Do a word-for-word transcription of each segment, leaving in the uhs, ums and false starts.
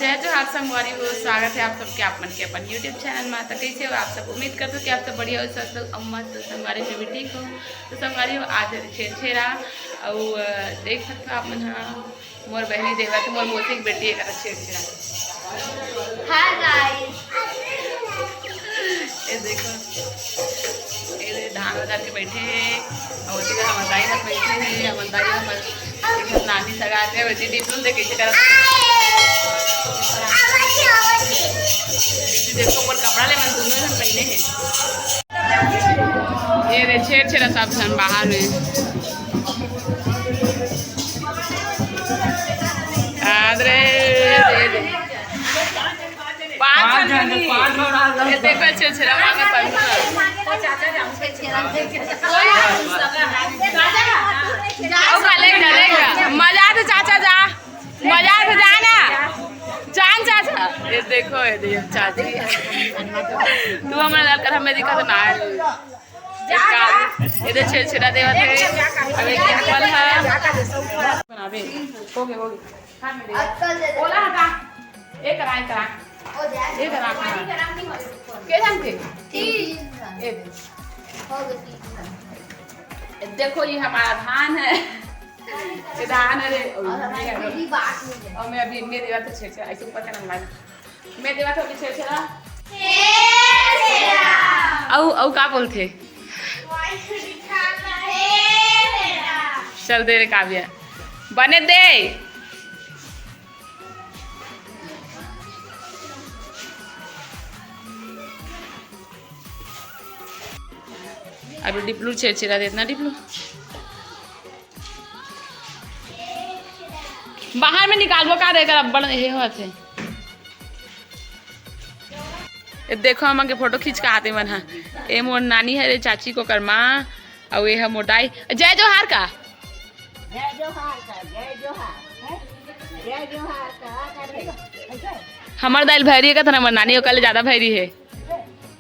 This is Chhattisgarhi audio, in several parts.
जय जोहार संगवारी हो, स्वागत है आप सबके आप मन के अपन YouTube चैनल में। तो कैसे हो आप सब? उम्मीद करते हो कि आप सब बढ़िया हो, स्वस्थ हो, अउ मस्त हो। संगवारी, मैं भी ठीक हूँ। तो संगवारी हो, आज छेरछेरा, अउ, अ, देख सकते हो आप मन, हाँ, मोर बहनी देवत, मोर मौसी की बेटी, एक छेरछेरा। Hi guys. ये देखो, ये धान उधर के बैठे हैं, अउ उधर हमर दाई मन बैठे हैं, हमर दाई मन, हमर नानी सगा के बेटी डिप्लू देख कैसे करत है। दीदी देखो, ऊपर कपड़ा ले मन दोनों जन पहने हैं। ये रे छेरछेरा सब झन बाहर में। अरे, पाँच झन, पाँच झन। ये देखो, छेरछेरा मांगत है। ओ, का लेगा, लेगा। मजा आथे चाचा, जा। मजा आथे, जा ना। जान चाचा। ये देखो, ये देखो, चाची। तू हमारे लाल कर हमें दिखा तो ना है। ये दे छेरछेरा देवत है। अब एक डिंपल है। बनावे। हो गए, हो गए। ओला हटा। एक करा, एक करा। एक करा, हाँ। के झन थे? तीन। ए दे। देखो, ये हमारा धान है। ये धान है रे। अउ मैं अभी, मैं देवत है छेरछेरा, ऐसे ऊपर करना लाग। मैं देवत हो छेरछेरा। अउ, अउ का बोलथे? चल दे रे काव्या, बने दे। अभी डिपलू छेरछेरा देत ना, डिपलू। बाहर में निकालबो का रे, एकर अब्बड़ हे होत हे। ए, देखो, हमन के फोटो खींच के आते मन ह। ए मोर नानी हरे, चाची के ओकर माँ, अउ ए ह मोर दाई। जय जोहार का? जय जोहार का, जय जोहार, हैं? जय जोहार का, का रे? हमर दाई ल भैरी हे कथे ना, हमर नानी ओकर ले ज्यादा भैरी हे।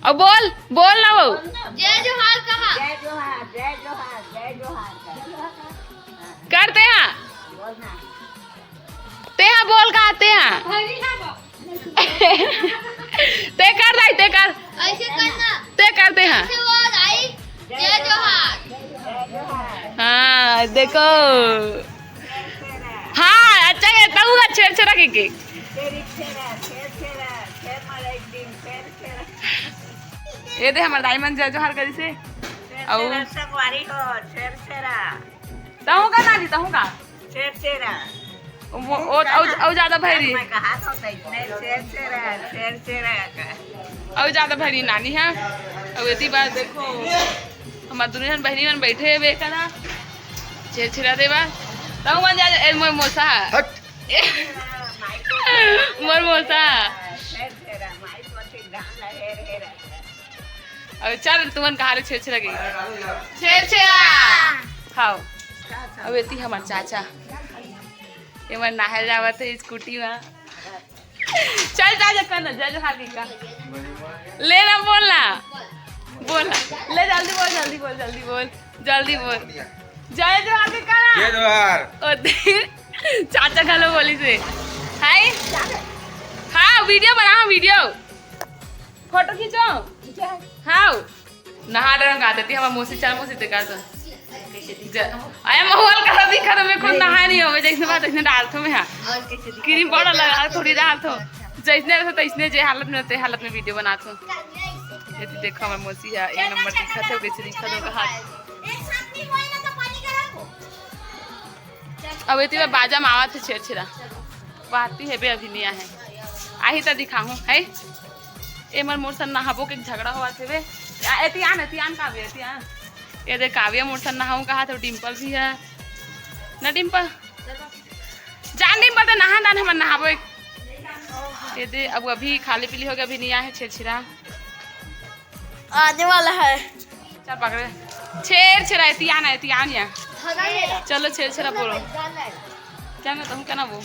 अब बोल, बोल ना वो। जय जोहार कहा। जय जोहार, जय जोहार, जय जोहार का। करते हैं। बोल ना। तेहा बोल का तेहा। ते कर दाई, ते कर। ऐसे करना। ते कर तेहा। ऐसे वो दाई, जय जोहार। हाँ, देखो। हाँ, अच्छा के तू छेरछेरा के के। ये दे हमर दाई मन जय जोहार करिसे। अउ संगवारी हो, छेरछेरा। तहूँ का नानी, तहूँ का? छेरछेरा। ओ, ओ, अउ, अउ ज्यादा भैरी। मैं कहा था, तो इतने छेरछेरा, छेरछेरा का। अउ ज्यादा भैरी नानी है। अउ एती बार देखो, हमर दुनिया में बहनी मन बैठे हुए करा। छेरछेरा देवा। तहूँ मन जा, ए, मोर मोसा। हट। मोर मोसा। छेरछेरा, माई पोती गान ला हेर हेर। अब चल, तुमन कहा ले छेरछेरा के? छेरछेरा। हाव। अब एती हमर चाचा। एमन नहाए जावत हे स्कूटी मा। चल, चाचा, कर ना, जय जोहार के का। ले ना, बोल ना। बोल ना। ले, जल्दी बोल, जल्दी बोल, जल्दी बोल। जल्दी बोल। जय जोहार के का ना? जय जोहार। ओ, दे-, चाचा घलो बोलिसे। हाय। हाँ, वीडियो बनाओ, वीडियो। फोटो खींचो। हाँ। नहा डरम का देती, हमर मौसी, चार मौसी ते का तो। ज-, अरे माहौल का दिखा तो मैं खुद नहाए नहीं होवे, जैसे बात ऐसे डालथो मैं, हाँ। क्रीम पाउडर लगा थोड़ी डालथो। जैसने रहथो तैसने, जे हालत में रहते, हालत में वीडियो बनाथो। ये तो देखो, हमर मौसी है, एक नंबर दिखत है, वैसे दिखत है, हाथ। अब एती बाजा में आवत हे छेरछेरा। वाहती हे बे, अभी नहीं आहे। आही त दिखाहूँ, है? ए मन मोर सन नहाबो के झगड़ा होवत हे बे। आ, एती आन, एती आन काव्या, एती आन। ये दे काव्या मोर सन नहाऊँ कहा तो डिम्पल भी है। ना डिम्पल? जान डिम्पल, तो नहा दान हमन नहाबो एक। ये दे, अब अभी खाली पीली हो गया, अभी नहीं आए हे छेरछेरा। आने वाला है। चल पकड़े। छेरछेरा, एती आन, एती आन या। चलो छेरछेरा बोलो। क्या ना, तुम क्या ना वो?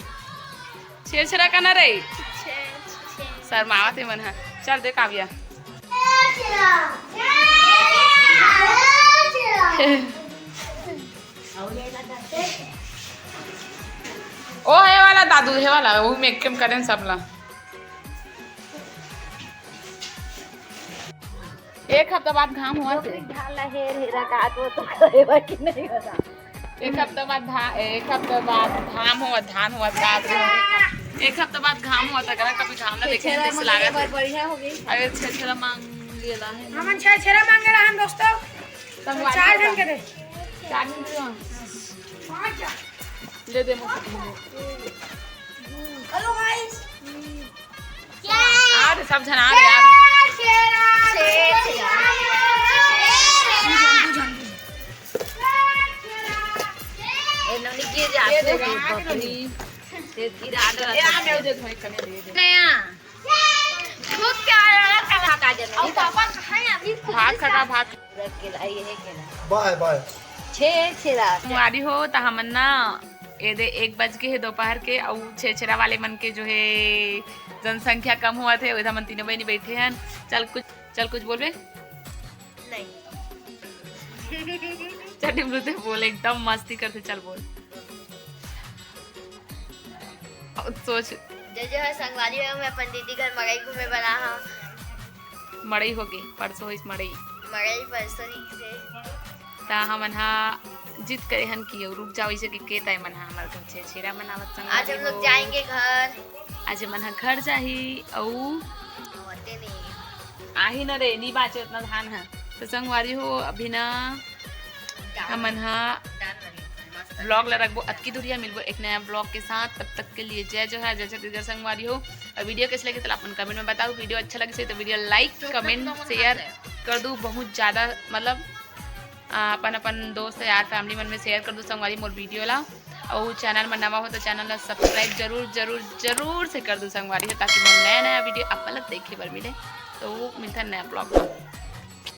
छेरछेरा का ना रे? शर्मावत हे मन हा। चल दे काव्या। ओ हे वाला दादू, हे वाला, वो में एकदम करें सब ला। एक हफ्ता बाद घाम होवत हे। ढाल ला हेर हेरा का तो, तो करेवा कि नहीं होता। एक हफ्ता बाद धा-, एक हफ्ता बाद घाम होवत, धान होवत, का तो। एक हफ्ता बाद घाम होवत, अगर कभी घाम ना देखे, छेरा जैसे मंगेरा लागत हे। बढ़िया हो गई। अरे छेरा मांग लेला है। हमन छेरा मांगे रहन दोस्तों। संगवारी चार हो जन के दे। चार जन के दे। पाँच जन। ले दे मुझे। Hello guys। आ रे, सब झन आ रे यार। ए, नोनी गिर जा, ये तू देखा, गिर आ रे पकड़ी। नोनी। ये गिरा दे। ए, आ, मैं उधर धोई कने दे दे। नया। तू क्या यार, कल हटा दे। और पापा कहाँ है अभी? भात खटा, भात। रख के लाई, ये केला। बाय, बाय। छे, छेरा। संगवारी हो, त हमन ना, ये दे एक बज के हे दोपहर के, अउ छेरछेरा वाले मन के जो हे जनसंख्या कम होवत हे, ओइधा मन तीनों बहिनी बैठे हन। चल कुछ, चल कुछ बोलबे? नहीं। चल टिमरू ते बोल, एकदम मस्ती करथे, चल बोल। अब सोच। जय जय हो संगवारी हो, मैं अपन दीदी घर मड़ई घूमे बर आ हूँ। मड़ई होगे, परसों होइस मड़ई। मड़ई परसों ही से। त हमन हा जिद करे हन कि अउ रुक जाओ, इसे के, के ताई मन हा हमर घर छेरछेरा मनावत संगवारी हो। आज हम लोग जाएंगे घर। आज हमन हा घर जाही, अउ होते नहीं। आही न रे, नी बाचे उतना धान हा। त संगवारी हो, अभी ना हमन हा vlog ला रखबो, अतकी दूरिया मिलबो एक नया vlog के साथ। तब तक के लिए जय जोहार, जय छत्तीसगढ़ संगवारी हो। अउ video कैसे लगे, त आप मन comment में बताओ। Video अच्छा लगे त video like, comment, share कर दू। बहुत ज्यादा, मतलब, आ, अपन अपन दोस्त यार family मन में share कर दू संगवारी मोर video ला। अउ channel में नवा हो त channel ला subscribe जरूर जरूर जरूर से कर दू संगवारी हो, ताकि मोर नया नया video आप मन ला देखे बर मिले। त मिलथन नया vlog में।